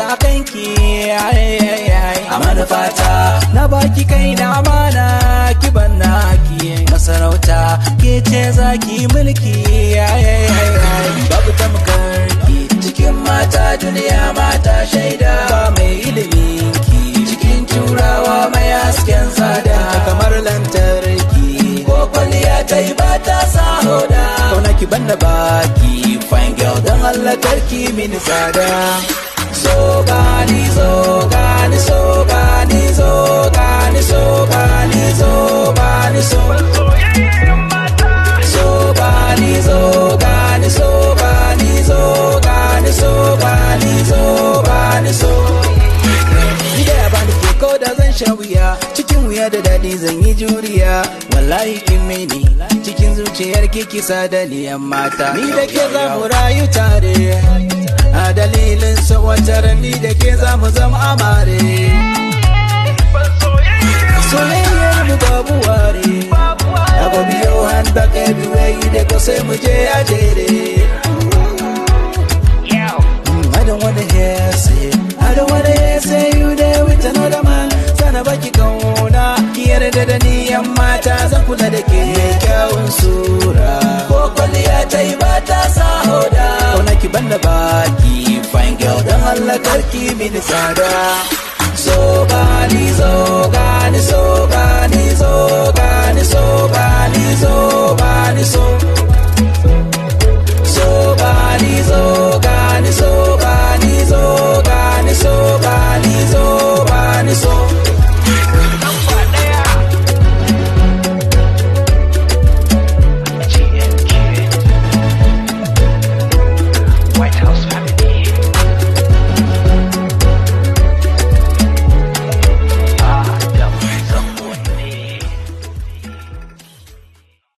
tabbata a kanki. Ai, ai, ai. A manufata na baki kai na amana, ki ban naki masarauta, ke ce zaki mulki. Ai, ai, ai, ai. Babu tamkarki cikin mata, duniya mata shaida, ba mai ilimin ki cikin turawa, mai hasken tsada kamar lantarki, ko kwalliya ta yi ba ta sa hoda. Kauna ki banda baki, fine girl, don Allah karki mini tsada. So gani, so gani, so gani, so gani, so gani, so gani, so so gani, so gani, so gani, so gani, so gani, so gani, so. Ni da ya bani ke, ko da zan sha wuya, cikin wuya da daɗi zan yi juriya. Wallahi kin mini cikin zuciyar ki kisa da ni yan mata. Ni da ke za mu rayu tare, a dalilin so wata ni da ke za mu zama amare. Soyayyar mu babu ware. I go be your handbag, everywhere you dey go, sai mu je a jere. I don't wanna hear say, I don't wanna hear say you there with another man. Sana baki kauna, ki yarda da ni, yan mata, zan kula da ke. Kyawun sura, ko kwalliya ta yi ba ta sa hoda. Kauna ki banda baki, fine girl, don Allah karki mini tsada. So gani, so gani, so gani, so gani, so gani, so gani, so.